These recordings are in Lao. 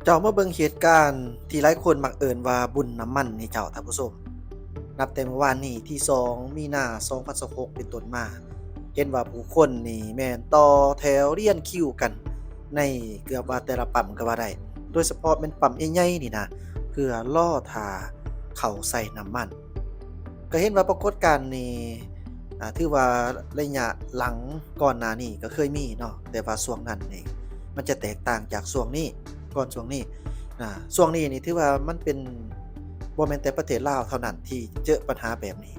ເຈົ້າມາເບິ່ງເຫດການທີ່ຫຼາຍຄົນມັກເອີ້ນວ່າບຸນນ້ຳມັນນີ້ເຈົ້າທ່ານຜູ້ຊົມ. ນັບແຕ່ມື້ວານນີ້ທີສອງມີນາສອງພັນຊາວຫົກເປັນຕົ້ນມາ, ເຫັນວ່າຜູ້ຄົນນີ້ແມ່ນຕໍ່ແຖວລຽນຄິວກັນໃນເກືອບວ່າແຕ່ລະປ້ຳກໍວ່າໄດ້, ໂດຍສະເພາະແມ່ນປ້ຳໃຫຍ່ໆນີ້ນະ ເພື່ອລໍຖ້າເຂົ້າໃສ່ນ້ຳມັນ. ກໍເຫັນວ່າປາກົດການນີ້ ອ່າ ຖືວ່າໄລຍະຫຼັງກ່ອນໜ້ານີ້ກໍເຄີຍມີເນາະ, ແຕ່ວ່າຊ່ວງນັ້ນນີ້ມັນຈະແຕກຕ່າງຈາກຊ່ວງນີ້, ກ່ອນຊ່ວງນີ້ ອ່າ ຊ່ວງນີ້ນີ້ຖືວ່າມັນເປັນ ບໍ່ແມ່ນແຕ່ປະເທດລາວເທົ່ານັ້ນທີ່ເຈີປັນຫາແບບນີ້.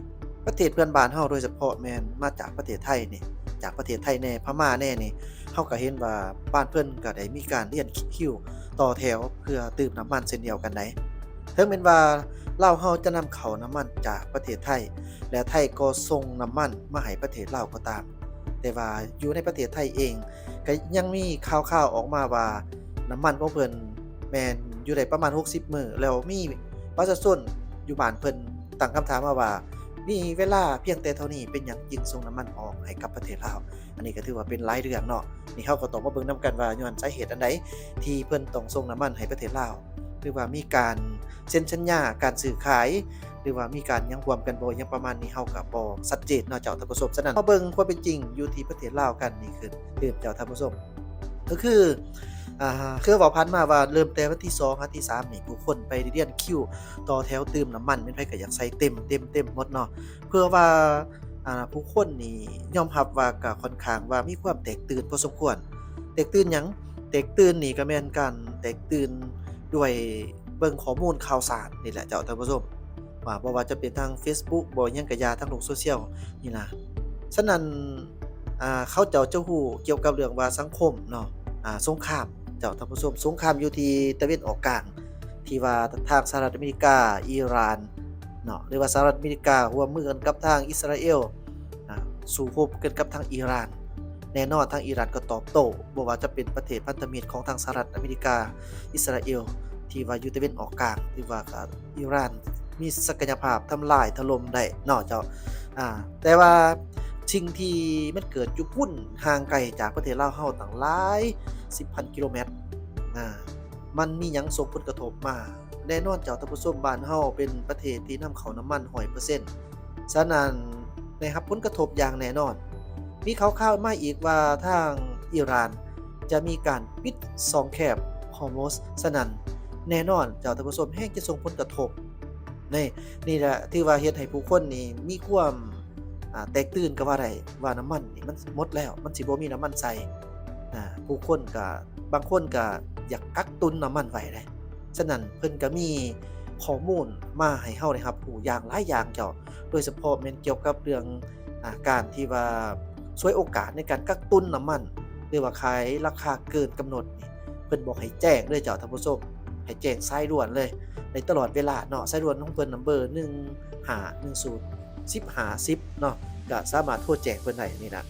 ປະເທດເພື່ອນບ້ານເຮົາ ໂດຍສະເພາະແມ່ນມາຈາກປະເທດໄທນີ້, ຈາກປະເທດໄທແດ່ ພະມ້າແດ່ນີ້, ເຮົາກໍເຫັນວ່າບ້ານເພິ່ນກໍໄດ້ມີການລຽນຄິວຕໍ່ແຖວເພື່ອຕື່ມນ້ຳມັນເຊັ່ນດຽວກັນໃດ໋. ເຖິງແມ່ນວ່າລາວເຮົາຈະນຳເຂົ້ານ້ຳມັນຈາກປະເທດໄທ ແລະ ໄທກໍສົ່ງນ້ຳມັນມາໃຫ້ປະເທດລາວກໍຕາມ, ແຕ່ວ່າຢູ່ໃນປະເທດໄທເອງ ກໍຍັງມີຂ່າວໆອອກມາວ່າ ນ້ຳມັນຂອງເພິ່ນແມ່ນຢູ່ໄດ້ປະມານຫົກສິບມື້, ແລ້ວມີປະຊາຊົນຢູ່ບ້ານເພິ່ນຕັ້ງຄຳຖາມມາວ່າ ມີເວລາພຽງແຕ່ເທົ່ານີ້ ເປັນຫຍັງຈຶ່ງສົ່ງນ້ຳມັນອອກໃຫ້ກັບປະເທດລາວ? ອັນນີ້ກໍຖືວ່າເປັນຫຼາຍເລື່ອງເນາະ, ນີ້ເຮົາກໍຕ້ອງມາເບິ່ງນຳກັນວ່າ ຍ້ອນສາເຫດອັນໃດທີ່ເພິ່ນຕ້ອງສົ່ງນ້ຳມັນໃຫ້ປະເທດລາວ ຫຼືວ່າມີການເຊັນສັນຍາການຊື້ຂາຍ ຫຼືວ່າມີການຫຍັງຮ່ວມກັນບໍ່ ຫຍັງປະມານນີ້ ເຮົາກໍບໍ່ຊັດເຈນເນາະເຈົ້າທ່ານຜູ້ຊົມ. ສະນັ້ນ ມາເບິ່ງຄວາມເປັນຈິງຢູ່ທີ່ປະເທດລາວກັນນີ້ຄືຕື່ມເຈົ້າທ່ານຜູ້ຊົມ. ກໍຄື ອ່າ ຄືເວົ້າຜ່ານມາວ່າ ເລີ່ມແຕ່ວັນທີສອງຫາທີສາມນີ້ ຜູ້ຄົນໄປລຽນຄິວຕໍ່ແຖວຕື່ມນ້ຳມັນ, ແມ່ນໃຜກໍຢາກໃສ່ເຕັມ ເຕັມ ເຕັມໝົດເນາະ. ເພື່ອວ່າ ອ່າ ຜູ້ຄົນນີ້ຍອມຮັບວ່າກໍຄ່ອນຂ້າງວ່າມີຄວາມແຕກຕື່ນພໍສົມຄວນ. ແຕກຕື່ນຫຍັງ? ແຕກຕື່ນນີ້ກໍແມ່ນການແຕກຕື່ນດ້ວຍເບິ່ງຂໍ້ມູນຂ່າວສານນີ້ແຫຼະເຈົ້າທ່ານຜູ້ຊົມ, ວ່າບໍ່ວ່າຈະເປັນທາງເຟສບຸກບໍ ຫຍັງກະຢ່າ ທາງໂລກໂຊຊຽວນີ້ນະ. ສະນັ້ນ ອ່າ ເຂົາເຈົ້າຈະຮູ້ກ່ຽວກັບເລື່ອງວ່າສັງຄົມເນາະ, ອ່າ ສົງຄາມ ເຈົ້າທ່ານຜູ້ຊົມ, ສົງຄາມຢູ່ທີ່ຕາເວັນອອກກາງ ທີ່ວ່າທາງສະຫະລັດອາເມລິກາ, ອີຣານເນາະ ຫຼືວ່າສະຫະລັດອາເມລິກາຮ່ວມມືກັນກັບທາງອິດສະຣາເອວ ອ່າ ສູ້ຮົບກັນກັບທາງອີຣານ. ແນ່ນອນທາງອີຣານກໍຕອບໂຕ້, ບໍ່ວ່າຈະເປັນປະເທດພັນທະມິດຂອງທາງສະຫະລັດອາເມລິກາ, ອິດສະຣາເອວ ທີ່ວ່າຢູ່ຕາເວັນອອກກາງ, ຫຼືວ່າ ອີຣານມີສັກກະຍະພາບທຳລາຍຖະຫຼົ່ມໄດ້ເນາະເຈົ້າ. ອ່າ ແຕ່ວ່າສິ່ງທີ່ມັນເກີດຢູ່ພຸ້ນ ຫ່າງໄກຈາກປະເທດລາວເຮົາຕັ້ງຫຼາຍສິບພັນກິໂລແມັດ, ອ່າ ມັນມີຫຍັງສົ່ງຜົນກະທົບມາ? ແນ່ນອນເຈົ້າທ່ານຜູ້ຊົມ, ບ້ານເຮົາເປັນປະເທດທີ່ນຳເຂົ້ານ້ຳມັນຮ້ອຍເປີເຊັນ, ສະນັ້ນໄດ້ຮັບຜົນກະທົບຢ່າງແນ່ນອນ. ມີຂ່າວໆມາອີກວ່າທາງອີຣານຈະມີການປິດຊ່ອງແຄບຮອຣມຸດ, ສະນັ້ນແນ່ນອນເຈົ້າທ່ານຜູ້ຊົມ ແຮ່ງຈະສົ່ງຜົນກະທົບ. ນີ້ ນີ້ແຫຼະຖືວ່າເຮັດໃຫ້ຜູ້ຄົນນີ້ມີຄວາມ ອ່າ ແຕກຕື່ນກໍວ່າໄດ້ ວ່ານ້ຳມັນນີ້ມັນໝົດແລ້ວ, ມັນຊິບໍ່ມີນ້ຳມັນໃສ່. ອ່າ ຜູ້ຄົນກໍ ບາງຄົນກໍຢາກກັກຕຸນນ້ຳມັນໄວ້ເດ້. ສະນັ້ນເພິ່ນກໍມີຂໍ້ມູນມາໃຫ້ເຮົາໄດ້ຮັບຮູ້ຢ່າງຫຼາຍຢ່າງເຈົ້າ, ໂດຍສະເພາະແມ່ນກ່ຽວກັບເລື່ອງ ອ່າ ການທີ່ວ່າສວຍໂອກາດໃນການກັກຕຸນນ້ຳມັນ ຫຼືວ່າຂາຍລາຄາເກີນກຳນົດນີ້ ເພິ່ນບອກໃຫ້ແຈ້ງເລີຍເຈົ້າທ່ານຜູ້ຊົມ, ໃຫ້ແຈ້ງສາຍດ່ວນເລີຍ ໃນຕະຫຼອດເວລາເນາະ. ສາຍດ່ວນຂອງເພິ່ນນະ ເບີໜຶ່ງຫ້າໜຶ່ງສູນ ສິບຫ້າສິບເນາະ, ກໍສາມາດໂທແຈ້ງເພິ່ນໄດ້ນີ້ນະ.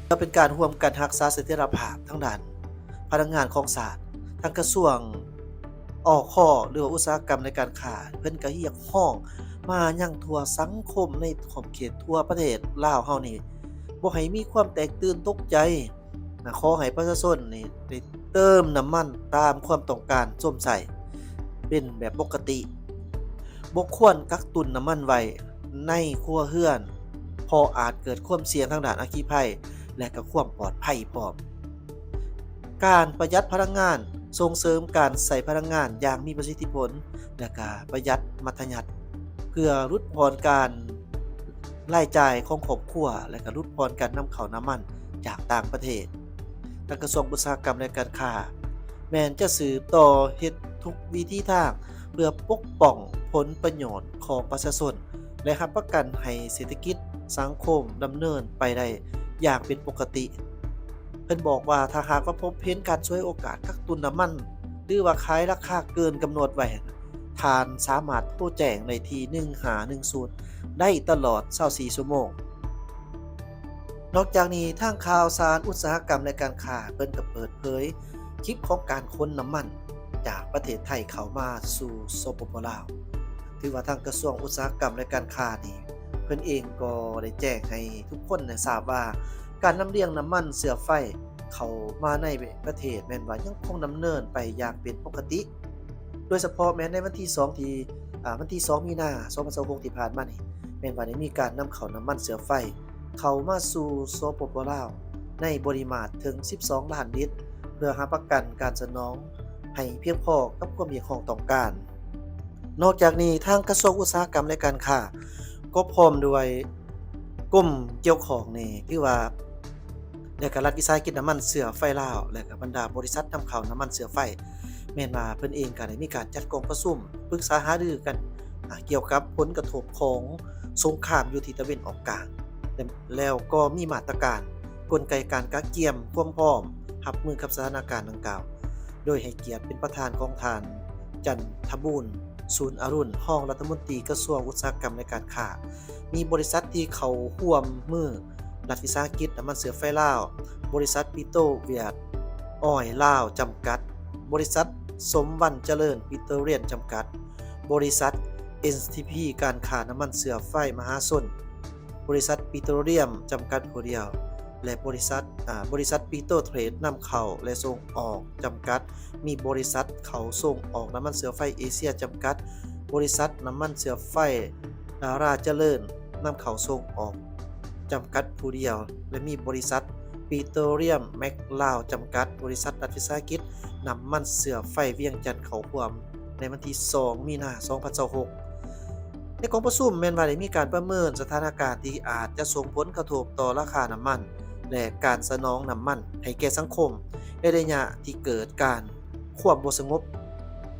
ກໍເປັນການຮ່ວມກັນຮັກສາສະຖຽນລະພາບທາງດ້ານພະລັງງານຂອງຊາດ. ທາງກະຊວງ ອຄ ຫຼືວ່າອຸດສາຫະກຳ ແລະ ການຄ້າ ເພິ່ນກໍຮຽກຮ້ອງມາຍັງທົ່ວສັງຄົມໃນຂອບເຂດທົ່ວປະເທດລາວເຮົານີ້ ບໍ່ໃຫ້ມີຄວາມແຕກຕື່ນຕົກໃຈນະ, ຂໍໃຫ້ປະຊາຊົນນີ້ໄດ້ເຕີມນ້ຳມັນຕາມຄວາມຕ້ອງການຊົມໃຊ້ເປັນແບບປົກກະຕິ, ບໍ່ຄວນກັກຕຸນນ້ຳມັນໄວ້ໃນຄົວເຮືອນ ເພາະອາດເກີດຄວາມສ່ຽງທາງດ້ານອັກຄີໄພ ແລະ ກໍຄວາມປອດໄພພ້ອມ. ການປະຢັດພະລັງງານ, ສົ່ງເສີມການໃຊ້ພະລັງງານຢ່າງມີປະສິດທິຜົນ ແລະ ກະປະຢັດມັດທະຍັດ ເພື່ອຫຼຸດຜ່ອນການລາຍຈ່າຍຂອງຄອບຄົວ ແລະ ກະຫຼຸດຜ່ອນການນຳເຂົ້ານ້ຳມັນຈາກຕ່າງປະເທດ. ທາງກະຊວງອຸດສາຫະກຳ ແລະ ການຄ້າ ແມ່ນຈະສືບຕໍ່ເຮັດທຸກວິທີທາງ ເພື່ອປົກປ້ອງຜົນປະໂຫຍດຂອງປະຊາຊົນ ແລະ ຮັບປະກັນໃຫ້ເສດຖະກິດສັງຄົມດຳເນີນໄປໄດ້ຢ່າງເປັນປົກກະຕິ. ເພິ່ນບອກວ່າ ຖ້າຫາກວ່າພົບເຫັນການສວຍໂອກາດກັກຕຸນນ້ຳມັນ ຫຼືວ່າຂາຍລາຄາເກີນກຳນົດໄວ້, ທ່ານສາມາດໂທແຈ້ງໄດ້ທີ່ໜຶ່ງຫ້າໜຶ່ງສູນໄດ້ຕະຫຼອດຊາວສີ່ຊົ່ວໂມງ. ນອກຈາກນີ້, ທາງຂ່າວສານອຸດສາຫະກຳ ແລະ ການຄ້າ ເພິ່ນກໍເປີດເຜີຍຄລິບຂອງການຂົນນ້ຳມັນຈາກປະເທດໄທເຂົ້າມາສູ່ ສປປ ລາວ. ຖືວ່າທາງກະຊວງອຸດສາຫະກຳ ແລະ ການຄ້ານີ້ ເພິ່ນເອງກໍໄດ້ແຈ້ງໃຫ້ທຸກຄົນໄດ້ຊາບວ່າ ການລຳລຽງນ້ຳມັນເຊື້ອໄຟເຂົ້າມາໃນປະເທດ ແມ່ນວ່າຍັງຄົງດຳເນີນໄປຢ່າງເປັນປົກກະຕິ. ໂດຍສະເພາະແມ່ນໃນວັນທີສອງ ທີ່ ອາ ວັນທີສອງ ມີນາ ສອງພັນຊາວຫົກ ທີ່ຜ່ານມານີ້ ແມ່ນວ່າໄດ້ມີການນຳເຂົ້ານ້ຳມັນເຊື້ອໄຟເຂົ້າມາສູ່ ສປປ ລາວ ໃນປະລິມານເຖິງ ສິບສອງ ລ້ານລິດ ເພື່ອຮັບປະກັນການສະໜອງໃຫ້ພຽງພໍກັບຄວາມຮຽກຮ້ອງຕ້ອງການ. ນອກຈາກນີ້ ທາງກະຊວງອຸດສາຫະກຳ ແລະ ການຄ້າ ກໍພ້ອມດ້ວຍກົມກ່ຽວຂ້ອງນີ້ ຖືວ່າ ແລະ ກະລັດວິສາຫະກິດນ້ຳມັນເຊື້ອໄຟລາວ ແລະ ກະບັນດາບໍລິສັດນຳເຂົ້ານ້ຳມັນເຊື້ອໄຟ ແມ່ນວ່າເພິ່ນເອງກະໄດ້ມີການຈັດກອງປະຊຸມປຶກສາຫາລືກັນ ອາ ກ່ຽວກັບຜົນກະທົບຂອງສົງຄາມຢູ່ທີ່ຕາເວັນອອກກາງ ແລ້ວກໍມີມາດຕະການ ກົນໄກການກະກຽມຄວາມພ້ອມຮັບມືກັບສະຖານະການດັ່ງກ່າວ ໂດຍໃຫ້ກຽດເປັນປະທານຂອງທ່ານ ຈັນທະບູນ ສູນອະລຸນ ຮອງລັດຖະມົນຕີກະຊວງອຸດສາຫະກຳ ແລະ ການຄ້າ, ມີບໍລິສັດທີ່ເຂົ້າຮ່ວມມື ລັດວິສາຫະກິດນ້ຳມັນເຊື້ອໄຟລາວ, ບໍລິສັດປີໂຕວຽດອອຍລາວຈຳກັດ, ບໍລິສັດສົມວັນຈະເລີນປີໂຕຣຽມຈຳກັດ, ບໍລິສັດເອັນທີພີ ການຄ້ານ້ຳມັນເຊື້ອໄຟມະຫາຊົນ, ບໍລິສັດປີໂຕຣຽມຈຳກັດຜູ້ດຽວ ແລະ ບໍລິສັດ ອາ ບໍລິສັດປີໂຕເທຣດນຳເຂົ້າ ແລະ ສົ່ງອອກຈຳກັດ, ມີບໍລິສັດເຂົ້າສົ່ງອອກນ້ຳມັນເຊື້ອໄຟເອເຊຍຈຳກັດ, ບໍລິສັດນ້ຳມັນເຊື້ອໄຟ ດາລາຈະເລີນ ນຳເຂົ້າສົ່ງອອກຈຳກັດຜູ້ດຽວ ແລະ ມີບໍລິສັດປີໂຕຣຽມແມັກລາວຈຳກັດ, ບໍລິສັດລັດວິສາຫະກິດນ້ຳມັນເຊື້ອໄຟວຽງຈັນເຂົ້າຮ່ວມໃນວັນທີສອງ ມີນາ ສອງພັນຊາວຫົກ. ໃນກອງປະຊຸມແມ່ນວ່າໄດ້ມີການປະເມີນສະຖານະການທີ່ອາດຈະສົ່ງຜົນກະທົບຕໍ່ລາຄານ້ຳມັນ ແລະ ການສະໜອງນ້ຳມັນໃຫ້ແກ່ສັງຄົມ ໃນໄລຍະທີ່ເກີດການຄວາມບໍ່ສະຫງົບ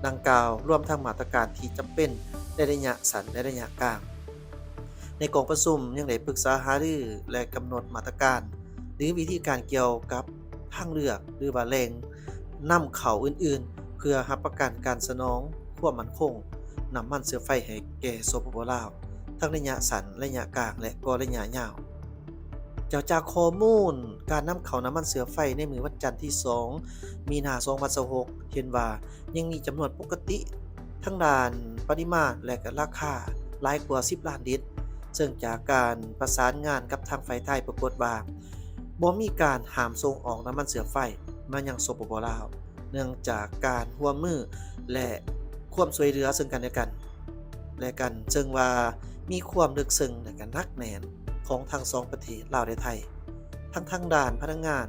ດັ່ງກ່າວ, ລວມທັງມາດຕະການທີ່ຈຳເປັນໃນໄລຍະສັ້ນ ແລະ ໄລຍະກາງ. ໃນກອງປະຊຸມຍັງໄດ້ປຶກສາຫາລື ແລະ ກຳນົດມາດຕະການ ຫຼື ວິທີການກ່ຽວກັບທາງເລືອກ ຫຼືວ່າແຫຼ່ງນຳເຂົ້າອື່ນໆ ເພື່ອຮັບປະກັນການສະໜອງຄວາມໝັ້ນຄົງນ້ຳມັນເຊື້ອໄຟໃຫ້ແກ່ ສປປ ລາວ ທັງໄລຍະສັ້ນ, ໄລຍະກາງ ແລະ ກໍໄລຍະຍາວ. ຈາກຂໍ້ມູນການນຳເຂົ້ານ້ຳມັນເຊື້ອໄຟໃນມື້ວັນຈັນທີສອງ ມີນາ ສອງພັນຊາວຫົກ ເຫັນວ່າຍັງມີຈຳນວນປົກກະຕິທາງດ້ານປະລິມານ ແລະ ກະລາຄາຫຼາຍກວ່າສິບລ້ານລິດ, ເຊິ່ງຈາກການປະສານງານກັບທາງຝ່າຍໄທປາກົດວ່າ ບໍ່ມີການຫ້າມສົ່ງອອກນ້ຳມັນເຊື້ອໄຟມາຍັງ ສປປ ລາວ ເນື່ອງຈາກການຮ່ວມມື ແລະ ຄວາມຊ່ວຍເຫຼືອເຊິ່ງກັນແລະກັນ ແລະ ກັນ ເຊິ່ງວ່າມີຄວາມເລິກເຊິ່ງ ແລະ ກະໜັກແໜ້ນຂອງທັງສອງປະເທດລາວ ແລະ ໄທ ທັງທາງດ້ານພະລັງງານ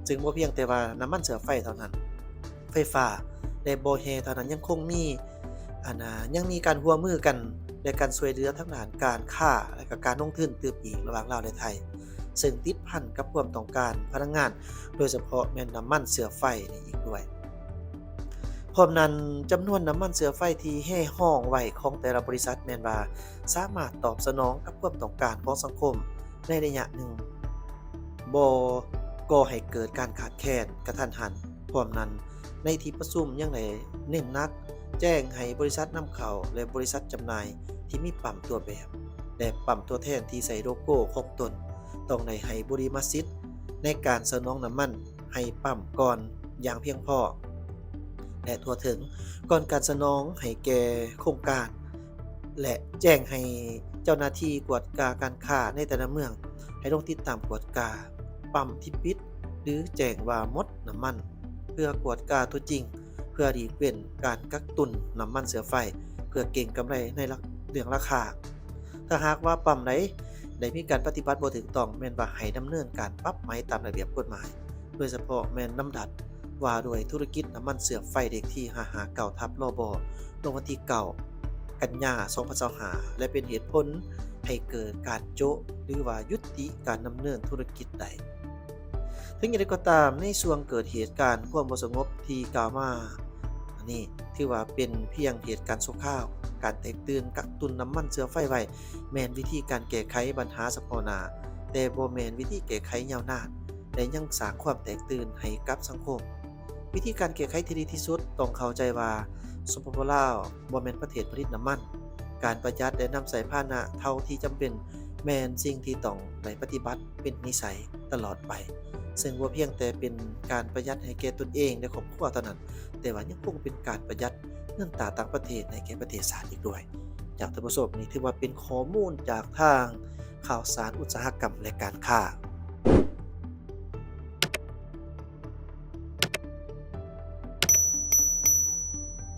ເຊິ່ງບໍ່ພຽງແຕ່ວ່ານ້ຳມັນເຊື້ອໄຟເທົ່ານັ້ນ ໄຟຟ້າ ແລະ ບໍ່ແຮ່ເທົ່ານັ້ນ ຍັງຄົງມີ ອັນ ອາ ຍັງມີການຮ່ວມມືກັນ ແລະ ການຊ່ວຍເຫຼືອທາງດ້ານການຄ້າ ແລະ ກະການລົງທຶນຕື່ມອີກລະຫວ່າງລາວ ແລະ ໄທ ເຊິ່ງຕິດພັນກັບຄວາມຕ້ອງການພະລັງງານ ໂດຍສະເພາະແມ່ນນ້ຳມັນເຊື້ອໄຟນີ້ອີກດ້ວຍ. ພ້ອມນັ້ນ ຈຳນວນນ້ຳມັນເຊື້ອໄຟທີ່ແຮ່ຮອງໄວ້ຂອງແຕ່ລະບໍລິສັດແມ່ນວ່າສາມາດຕອບສະໜອງກັບຄວາມຕ້ອງການຂອງສັງຄົມໃນໄລຍະໜຶ່ງ ບໍ່ກໍ່ໃຫ້ເກີດການຂາດແຄນກະທັນຫັນ. ພ້ອມນັ້ນ ໃນທີ່ປະຊຸມຍັງໄດ້ເນັ້ນໜັກແຈ້ງໃຫ້ບໍລິສັດນຳເຂົ້າ ແລະ ບໍລິສັດຈຳໜ່າຍທີ່ມີປ້ຳຕົວແບບ ແລະ ປ້ຳຕົວແທນທີ່ໃສ່ໂລໂກ້ຂອງຕົນ ຕ້ອງໄດ້ໃຫ້ບຸລິມະສິດໃນການສະໜອງນ້ຳມັນໃຫ້ປ້ຳກ່ອນຢ່າງພຽງພໍ ແລະ ທົ່ວເຖິງ ກ່ອນການສະໜອງໃຫ້ແກ່ໂຄງການ ແລະ ແຈ້ງໃຫ້ເຈົ້າໜ້າທີ່ກວດກາການຄ້າໃນແຕ່ລະເມືອງໃຫ້ລົງຕິດຕາມກວດກາປ້ຳທີ່ປິດ ຫຼື ແຈ້ງວ່າໝົດນ້ຳມັນ ເພື່ອກວດກາຕົວຈິງ ເພື່ອຫຼີກເວັ້ນການກັກຕຸນນ້ຳມັນເຊື້ອໄຟ ເພື່ອເກັງກຳໄລໃນເລື່ອງລາຄາ. ຖ້າຫາກວ່າປ້ຳໃດໄດ້ມີການປະຕິບັດບໍ່ຖືກຕ້ອງ ແມ່ນວ່າໃຫ້ດຳເນີນການປັບໃໝຕາມລະບຽບກົດໝາຍ ໂດຍສະເພາະແມ່ນດຳລັດວ່າດ້ວຍທຸລະກິດນ້ຳມັນເຊື້ອໄຟ ເລກທີ ຫ້າຫ້າເກົ້າ ທັບ ລບ ລົງວັນທີເກົ້າ ກັນຍາ ສອງພັນຊາວຫ້າ ແລະ ເປັນເຫດຜົນໃຫ້ເກີດການໂຈະ ຫຼືວ່າຢຸດຕິການດຳເນີນທຸລະກິດໄດ້. ເຖິງຢ່າງໃດກໍຕາມ, ໃນຊ່ວງເກີດເຫດການຄວາມບໍ່ສະຫງົບທີ່ກ່າວມານີ້ ຖືວ່າເປັນພຽງເຫດການຊົ່ວຄາວ. ການແຕກຕື່ນກັກຕຸນນ້ຳມັນເຊື້ອໄຟໄວ້ ແມ່ນວິທີການແກ້ໄຂບັນຫາສະເພາະໜ້າ, ແຕ່ບໍ່ແມ່ນວິທີແກ້ໄຂຍາວນານ ແລະ ຍັງສ້າງຄວາມແຕກຕື່ນໃຫ້ກັບສັງຄົມ. ວິທີການແກ້ໄຂທີ່ດີທີ່ສຸດ ຕ້ອງເຂົ້າໃຈວ່າ ສປປ ລາວ ບໍ່ແມ່ນປະເທດຜະລິດນ້ຳມັນ. ການປະຢັດ ແລະ ນຳໃຊ້ພາຫະນະເທົ່າທີ່ຈຳເປັນ ແມ່ນສິ່ງທີ່ຕ້ອງໄດ້ປະຕິບັດເປັນນິໄສຕະຫຼອດໄປ, ເຊິ່ງບໍ່ພຽງແຕ່ເປັນການປະຢັດໃຫ້ແກ່ຕົນເອງ ແລະ ຄອບຄົວເທົ່ານັ້ນ, ແຕ່ວ່າຍັງຄົງເປັນການປະຢັດເງິນຕາຕ່າງປະເທດໃຫ້ແກ່ປະເທດຊາດອີກດ້ວຍ. ຈາກ ທ່ານຜູ້ຊົມ, ນີ້ຖືວ່າເປັນຂໍ້ມູນຈາກທາງຂ່າວສານອຸດສາຫະກຳ ແລະ ການຄ້າ.